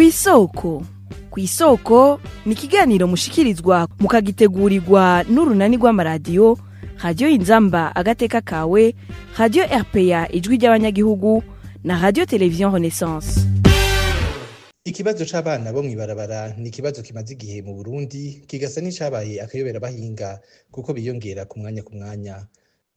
Kw'isoko. Kw'isoko ni ikiganiro mushikirizwa mukagitegurirwa n'urunani rw'amaradiyo Radiyo Inzamba Agateka Kawe, Radiyo RPA Ijwi ry'Abanyagihugu na Radiyo Televiziyo Renaissance. Ikibazo c'abana bo mw'ibarabara ni ikibazo kimaze igihe mu Burundi, kigasa n'icabaye akayobera bahinga kuko biyongera ku mwanya ku mwanya.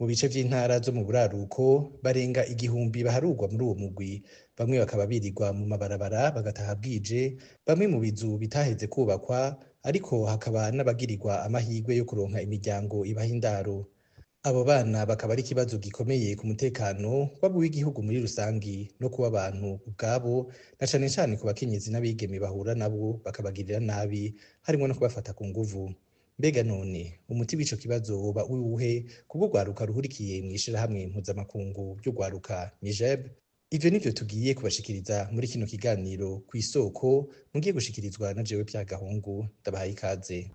Mu bice vy'intara zo mu buraruko barenga 1000 baharurwa muri uwo mugwi, bamwe bakaba birirwa mu mabarabara bagataha bwije, bamwe mu bizu bitaheze kubakwa, ariko hakaba n'abagirirwa amahirwe yo kuronka imiryango ibaha indaro. Abo bana bakaba ari ikibazo gikomeye ku mutekano waba uw'igihugu muri rusangi no kuba abantu ubwabo, na cane cane ku bakenyezi n'abigeme bahura nabo bakabagirira nabi, harimwo no kubafata ku nguvu. Mbega none umuti w'ico kibazo woba uwuhe kubwo urwaruka ruhurikiye mw'ishirahamwe mpuzamakungu ry'urwaruka MIJEB? Ivyo nivyo tugiye kubashikiriza muri kino kiganiro kw'isoko, mugiye gushikirizwa na jewe Pierre Gahungu. Ndabahaye ikaze.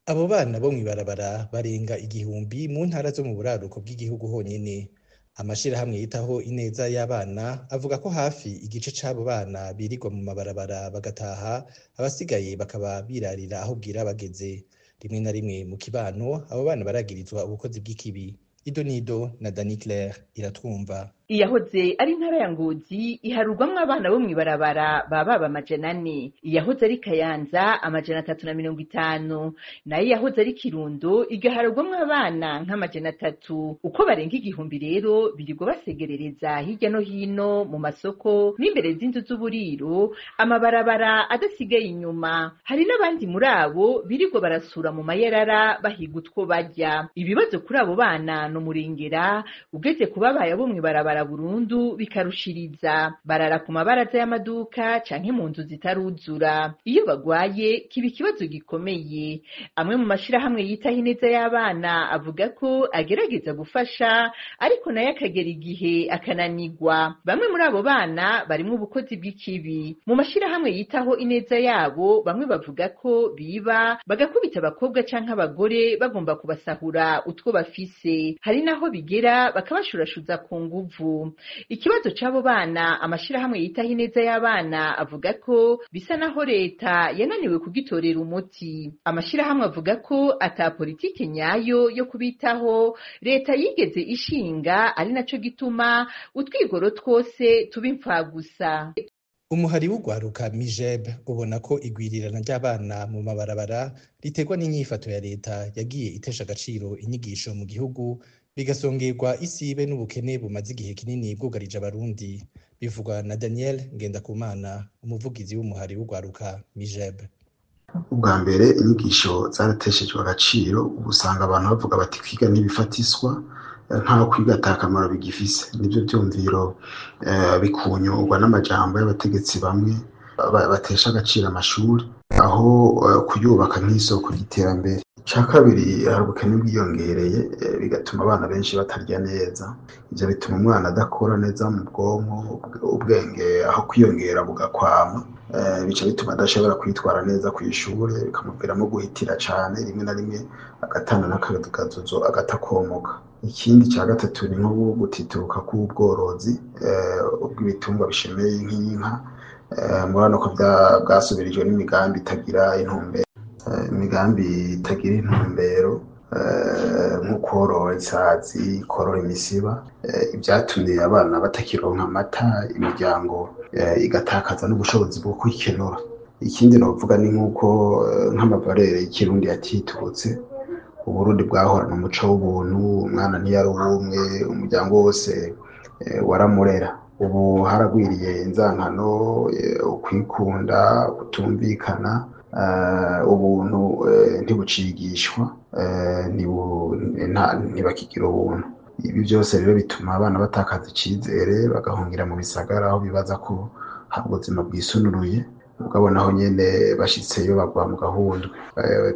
Abo bana bo mw'ibarabara barenga 1000 mu ntara zo mu buraruko bw'igihugu honyene. Amashirahamwe yitaho ineza y'abana avuga ko hafi igice c'abo bana birirwa mu mabarabara bagataha, abasigaye bakaba birarira aho bwira bageze. Rimwe na rimwe mu kibano abo bana baragirizwa ubukozi bw'ikibi. Ido Nido na Dani Claire Iratwumva. Iyahoze ari intara ya Ngozi iharurwamwo abana bo mw'ibarabara baba 400, iyahoze ari Kayanza 350, nayo iyahoze ari Kirundo igaharurwamwo abana nka 300. Uko barenga 1000 rero birirwa basegerereza hirya no hino mu masoko n'imbere z'inzu z'uburiro, amabarabara adasigaye inyuma. Hari n'abandi muri abo birirwa barasura mu mayarara bahiga utwo barya. Ibibazo kuri abo bana no murengera ugeze kubabaye abo mw'ibarabara burundu bikarushiriza. Barara ku mabaraza y'amaduka canke mu nzu zitaruzura. Iyo bagwaye kiba ikibazo gikomeye. Amwe mu mashirahamwe yitaho ineza y'abana avuga ko agerageza gufasha, ariko nayo akagera igihe akananigwa. Bamwe muri abo bana barimwo ubukozi bw'ikibi. Mu mashirahamwe yitaho ineza yabo bamwe bavuga ko biba bagakubita abakobwa canke abagore bagomba kubasahura utwo bafise. Hari naho bigera bakabashurashuza ku nguvu. Ikibazo c'abo bana amashirahamwe yitaho ineza y'abana avuga ko bisa naho leta yananiwe kugitorera umuti. Amashirahamwe avuga ko ata politike nyayo yo kubitaho leta yigeze ishinga, ari naco gituma utwigoro twose tuba impfagusa. Umuhari w'urwaruka MIJEB ubona ko igwirirana ry'abana mu mabarabara riterwa n'inyifato ya leta yagiye itesha agaciro inyigisho mu gihugu, bigasongerwa isibe n'ubukene bumaze igihe kinini bwugarije Abarundi. Bivugwa na Daniel Ngendakumana, umuvugizi w'umuhari w'urwaruka MIJEB. Ubwa mbere inyigisho zarateshejwe agaciro, ubu usanga abantu bavuga bati kwiga ntibifatiswa, nkaho kwiga ata kamaro bigifise. Nivyo vyumviro bikunyurwa n'amajambo y'abategetsi bamwe batesha agaciro amashuri, aho kuyubaka nk'isoko ry'iterambere. Ica kabiri, hari ubukene bwiyongereye, bigatuma abana benshi batarya neza. Ivyo bituma umwana adakura neza mu bwonko, ubwenge aho kwiyongera bugakwama, bica bituma adashobora kwitwara neza kw'ishure, bikamuviramo guhitira cane, rimwe na rimwe agatana n'akazuzo agatakomoka. Ikindi ca gatatu ni nko gutituka kw'ubworozi bw'ibitungwa bishemeye nk'inka, murabona ko bwasubirijwe n'imigambi itagira intumbero. Imigambi itagira intumbero nko korora isazi, korora imisiba, ivyatumye abana batakironka amata, imiryango igatakaza n'ubushobozi bwo kwikenura. Ikindi novuga ni nkuko nk'amabarere y'ikirundi yatiturutse. Uburundi bwahorana umuco w'ubuntu, umwana ntiyari uwumwe, umuryango wose waramurera. Ubu haragwiriye inzankano, ukwikunda, kutumvikana, ubuntu ntibucigishwa, ntibakigira ubuntu. Ibi byose rero bituma abana batakaza icizere, bagahungira mu bisagara aho bibaza ko hari ubuzima bwisunuruye. Mugabo naho nyene bashitseyo bagwa mu gahundwe.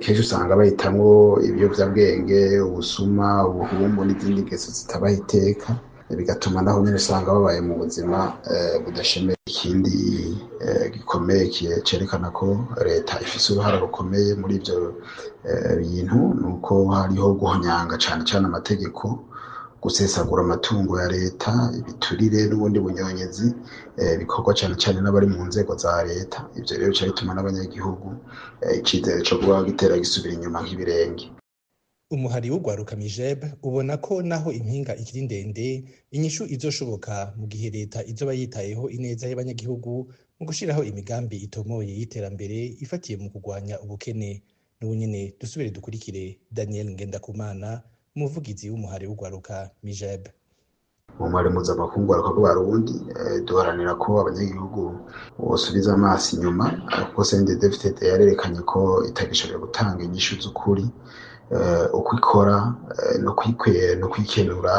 Kenshi usanga bahitamwo ibiyovyabwenge, ubusuma, ubuhumbu n'izindi ngeso zitabaha iteka, bigatuma naho nyene usanga babaye mu buzima budashemeye. Ikindi gikomeye cerekana ko leta ifise uruhara rukomeye muri ivyo bintu, nuko hariho guhonyanga cane cane amategeko. Gusesagura amatungo ya leta, ibiturire n'ubundi bunyonyezi bikorwa cane cane n'abari mu nzego za leta. Ivyo rero bica bituma n'abanyagihugu icizere co kubaho gitera gisubira inyuma nk'ibirenge. Umuhari w'urwaruka Mijeb ubona ko naho impinga ikiri ndende, inyishu izoshoboka mu gihe leta izoba yitayeho ineza y'abanyagihugu mu gushiraho imigambi itomoye y'iterambere ifatiye mu kurwanya ubukene. N'ubu nyene dusubire dukurikire Daniel Ngendakumana, umuvugizi w'umuhari w'urwaruka Mijeb. Umuhari mpuzamakungu w'urwaruka rw'Abarundi duharanira ko abanyagihugu bosubiza amaso inyuma, kuko CNDD-FDD yarerekanye ko itagishoboye gutanga inyishu z'ukuri, uko ikora no kwikenura,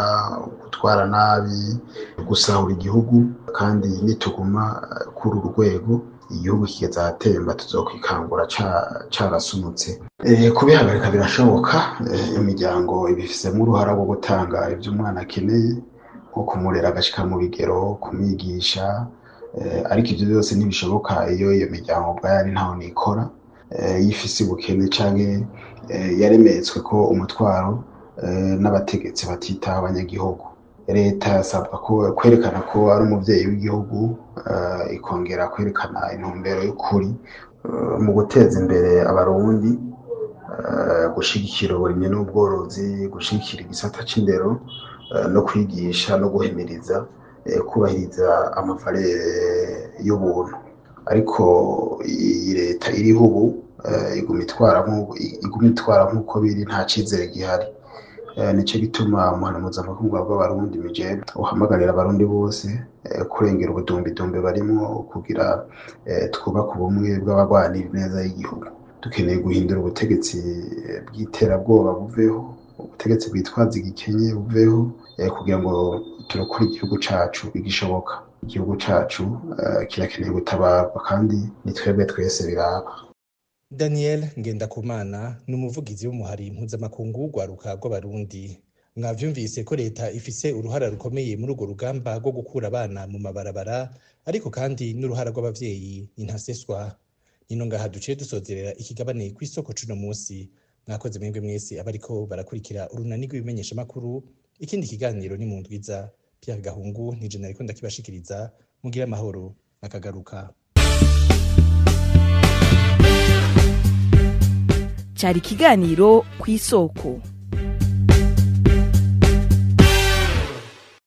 gutwara nabi, gusahura igihugu. Kandi nituguma kuri uru rwego igihugu kigeze ahatemba, tuzokwikangura carasunutse. Kubihagarika birashoboka. Imiryango ibifisemo uruhara rwo gutanga ivyo umwana akeneye, nko kumurera agashika mu bigero, kumwigisha, ariko ivyo vyose ntibishoboka iyo iyo miryango ubwayo ari ntaho nikora, yifise ubukene canke yaremetswe ko umutwaro n'abategetsi batitaho abanyagihugu. Leta yasabwa ko kwerekana ko ari umuvyeyi w'igihugu, ikongera kwerekana intumbero y'ukuri mu guteza imbere Abarundi, gushigikira uburimyi n'ubworozi, gushigikira igisata c'indero, no kwigisha no guhimiriza kubahiriza amavalere y'ubuntu. Ariko iyi leta iriho ubu iguma itwara nk'uko biri, nta cizere gihari. Nico gituma umuhari mpuzamakungu w'Abarundi Mijeb uhamagarira Abarundi bose kurengera ubudumbidumbi barimwo kugira twubake ubumwe bw'abagwanira ineza y'igihugu. Dukeneye guhindura ubutegetsi bw'iterabwoba buveho, ubutegetsi bwitwaza igikenye buveho, kugira ngo turokore igihugu cacu bigishoboka. Igihugu cacu kirakeneye gutabarwa, kandi ni twebwe twese biraba. Daniel Ngendakumana ni umuvugizi w'umuhari mpuzamakungu w'urwaruka rw'Abarundi. Mwavyumvise ko leta ifise uruhara rukomeye muri urwo rugamba rwo gukura abana mu mabarabara, ariko kandi n'uruhara rw'abavyeyi ni ntaseswa. Nino ngaha duciye dusozerera ikigabane kw'isoko cuno musi. Mwakoze mwebwe mwese abariko barakurikira urunani rw'ibimenyeshamakuru. Ikindi kiganiro ni mu ndwiza. Pierre Gahungu nije nariko ndakibashikiriza. Mugire amahoro nakagaruka. Cari ikiganiro Kw'isoko.